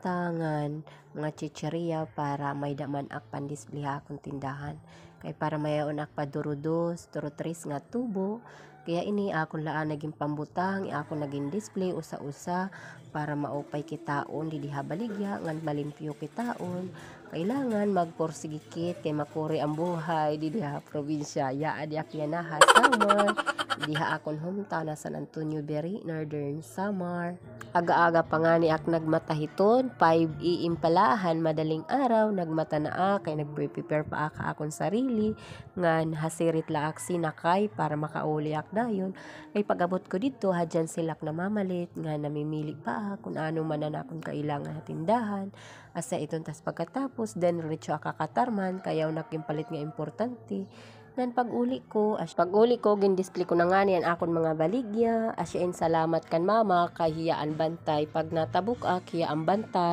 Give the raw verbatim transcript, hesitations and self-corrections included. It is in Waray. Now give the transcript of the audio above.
tangan, mga chichirya para may-ada man ak pan-display ha akon tindahan. Kay para mayaon ak pa duro dos, duro tres nga tubo. Kaya ini akon la anay ginpambutang, akon la gin-display usa-usa para maupay kitaon didi ha baligya, ngan malimpyo kitaon. Kailangan magpursigi kit kay makuri an buhay didi ha probinsya. Yaan, adi ak yana ha Samar, didi ha akon hometown ha San Antonio Beri, Northern Samar. Aga-aga pa ngani ak nagmata hiton, five A M pa la han madaling araw, nagmata na ak, kay nagpre-prepare pa ak ha akon sarili, ngan hasirit la ak sinakay para makauli ak dayon. Kay pag-abot ko didto, hadyan sila ak namamalit, ngan namimili pa ak kun ano man an akon kailangan ha tindahan. Asya iton, tas pagkatapos, diretso ak ha Catarman, kay yaon ak ginpalit nga importante. Ngan pag-uli ko, as-, pag-uli ko, gin-display ko na ngani an akon mga baligya. Asya in salamat kan mama, kay hiya an bantay. Pag natabok ak, hiya an bantay.